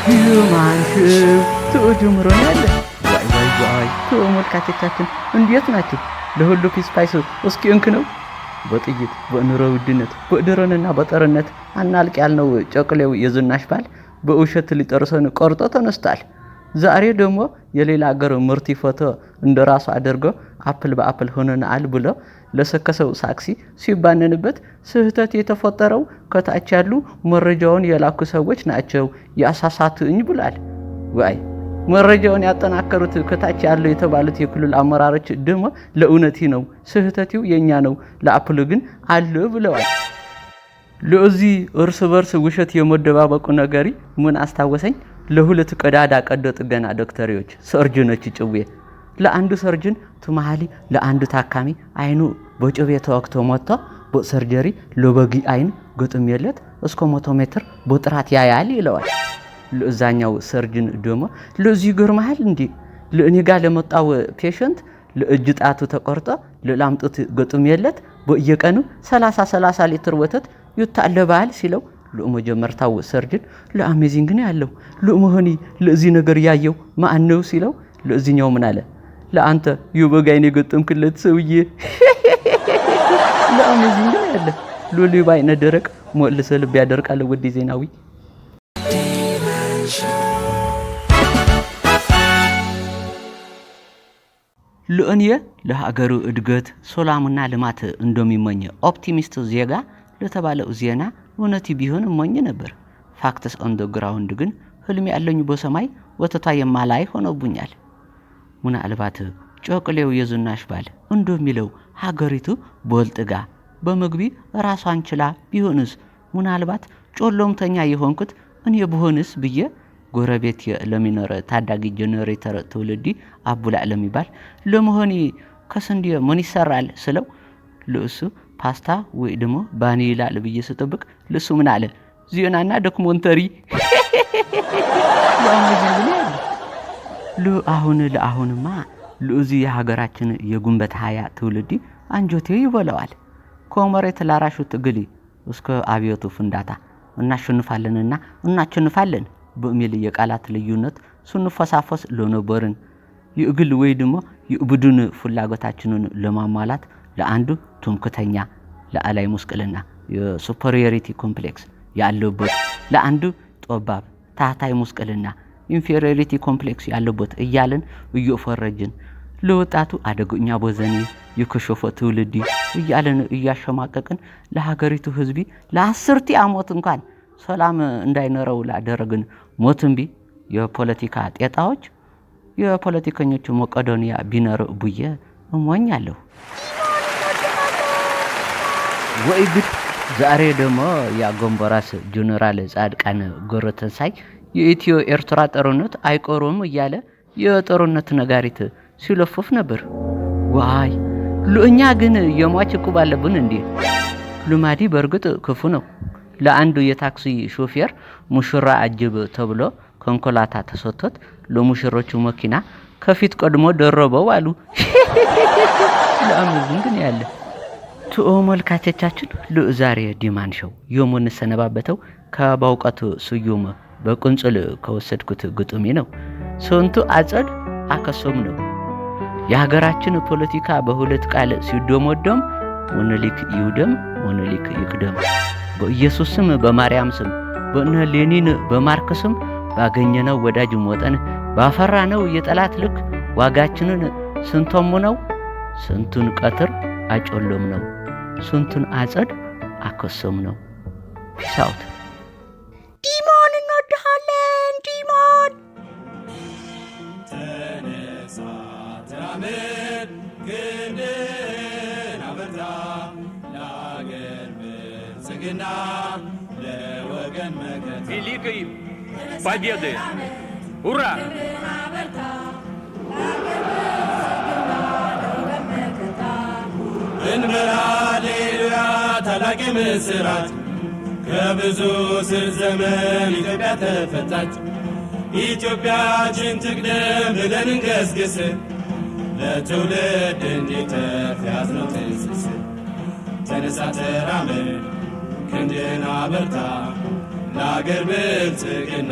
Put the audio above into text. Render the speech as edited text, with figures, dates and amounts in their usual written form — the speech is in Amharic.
ሂዩማን ተጀምሮ ነው ያለ። ዋይ ዋይ ዋይ! ተመልካቾቻችን እንዴት ናችሁ? ለሁሉ ፒስ ፓይስ እስኪ እንክ ነው። በጥይት፣ በኑሮ ውድነት፣ በድሮንና በጦርነት አናልቅ ያልነው ጨቅሌው የዝናሽ ባል በውሸት ሊጠርሰን ቆርጦ ተነስቷል። ዛሬ ደግሞ የሌላ አገር ምርቲ ፎቶ እንደራሱ አድርጎ አፕል በአፕል ሆነናል ብሎ ለሰከሰው ሳክሲ ሲባነንበት ስህተት የተፈጠረው ከታች ያሉ መረጃውን የላኩ ሰዎች ናቸው ያሳሳቱኝ ብሏል። ዋይ፣ መረጃውን ያጠናከሩት ከታች ያሉ የተባሉት የክልል አመራሮች ደግሞ ለእውነቲ ነው፣ ስህተቱ የኛ ነው፣ ለአፕሉ ግን አለ ብለዋል። ለዚህ እርስ በርስ ውሸት የመደባበቁ ነገሪ ምን አስታወሰኝ? ለሁለት ቀዳዳ ቀዶ ጥገና ዶክተሪዎች ሰርጅኖች ጭዌ ለአንዱ ሰርጅን ትመሃሊ ለአንዱ ታካሚ አይኑ በጩቤ ተወግቶ ሞቶ በሰርጀሪ ለበጊ አይን ገጥሜለት እስከ 100 ሜትር በጥራት ያያል ይለዋል። ለእዛኛው ሰርጅን ደግሞ ለዚህ ይገርምሃል እንዴ፣ ለእኔ ጋር ለመጣው ፔሽንት ለእጅ ጣቱ ተቆርጦ ለላምጡት ገጥሜለት በየቀኑ 30 30 ሊትር ወተት ይታለባል ሲለው ለመጀመርታው ሰርጅን ለአሜዚንግ ነው ያለው። ለመሆኒ ለዚህ ነገር ያየው ማን ነው ሲለው ለዚህኛው ምን አለ? ለአንተ የበግ አይን የገጠምክለት ሰውዬ። ለአሜዚንግ ነው ያለ። ሎሌ ባይነ ደረቅ መልሰ ልብ ያደርቃል። ወዲ ዜናዊ ለእኔ ለሀገሩ እድገት ሰላምና ልማት እንደሚመኝ ኦፕቲሚስት ዜጋ ለተባለው ዜና እውነት ቢሆን እመኝ ነበር። ፋክትስ ኦን ዘ ግራውንድ ግን ህልም ያለኝ በሰማይ ወተቷ የማላይ ሆኖብኛል። ምናልባት ጮቅሌው የዝናሽ ባል እንደሚለው ሀገሪቱ በልጥጋ በምግቢ ራሷን ችላ ቢሆንስ፣ ምናልባት ጮሎምተኛ የሆንኩት እኔ ብሆንስ ብዬ ጎረቤት ለሚኖር ታዳጊ ጀነሬተር ትውልዲ አቡላዕ ለሚባል ለመሆኒ ከስንዴ ምን ይሰራል ስለው ልእሱ ፓስታ ወይ ደግሞ ባኒ ይላል ብዬ ስጠብቅ ልሱ ምን አለ? ዜናና ዶክመንተሪ። ለአሁን ለአሁንማ ለዚ የሀገራችን የግንቦት 20 ትውልዲ አንጀቴ ይበላዋል። ከመሬት ላራሹ ትግል እስከ አብዮቱ ፍንዳታ እናሸንፋለንና እናሸንፋለን በሚል የቃላት ልዩነት ስንፈሳፈስ ለነበርን የግል ወይ ደግሞ የቡድን ፍላጎታችንን ለማሟላት ለአንዱ ትምክተኛ ለአላይ ሙስቅልና የሱፐሪዮሪቲ ኮምፕሌክስ ያለበት፣ ለአንዱ ጠባብ ታህታይ ሙስቅልና ኢንፌሪዮሪቲ ኮምፕሌክስ ያለበት እያልን እየፈረጅን፣ ለወጣቱ አደገኛ ቦዘኔ የከሸፈ ትውልድ እያልን እያሸማቀቅን ለሀገሪቱ ሕዝቢ ለአስርቲ ዓመት እንኳን ሰላም እንዳይኖረው ላደረግን ሞት እምቢ የፖለቲካ ጤጣዎች የፖለቲከኞቹ መቄዶንያ ቢኖር ብዬ እሞኛለሁ። ወይ ግድ! ዛሬ ደግሞ የአጎንበራስ ጀነራል ጻድቃን ገብረትንሳይ የኢትዮ ኤርትራ ጦርነት አይቀሩም እያለ የጦርነት ነጋሪት ሲለፍፍ ነበር። ዋይ፣ ለእኛ ግን የሟች ዕቁብ አለብን እንዴ? ልማዲ በእርግጥ ክፉ ነው። ለአንዱ የታክሲ ሾፌር ሙሽራ አጅብ ተብሎ ኮንኮላታ ተሰጥቶት ለሙሽሮቹ መኪና ከፊት ቀድሞ ደረበው አሉ። ለአመዝን ግን ያለ ተመልካቾቻችን ለዛሬ ዲማን ሾው የምንሰነባበተው ከበእውቀቱ ስዩም በቁንጽል ከወሰድኩት ግጥሜ ነው። ስንቱ አጸድ አከሶም ነው። የሀገራችን ፖለቲካ በሁለት ቃል ሲዶመዶም ምኒልክ ይውደም፣ ምኒልክ ይቅደም። በኢየሱስ ስም፣ በማርያም ስም፣ በእነ ሌኒን በማርክስም ባገኘነው ወዳጅ መጠን ባፈራነው የጠላት ልክ ዋጋችንን ስንቶሙ ነው። ስንቱን ቀትር አጮሎም ነው። ስንቱን አጸድ አከሶም ነው። ፒስ አውት። ዲሞን እንወድሃለን ዲሞን። ተነሳ ተራመድ፣ ክንድህን አበርታ፣ ለአገር ብልጽግና ለወገን መከታ። Великой Победы! Ура! እንበል ሃሌሉያ ታላቅ ምስራች፣ ከብዙ ስር ዘመን ኢትዮጵያ ተፈታች። ኢትዮጵያችን ትቅደም ብለን እንገስግስ፣ ለትውልድ እንዲተርፍ ያዝነው ትስስር። ተነሳ ተራመድ፣ ክንድህን አበርታ፣ ለአገር ብልጽግና።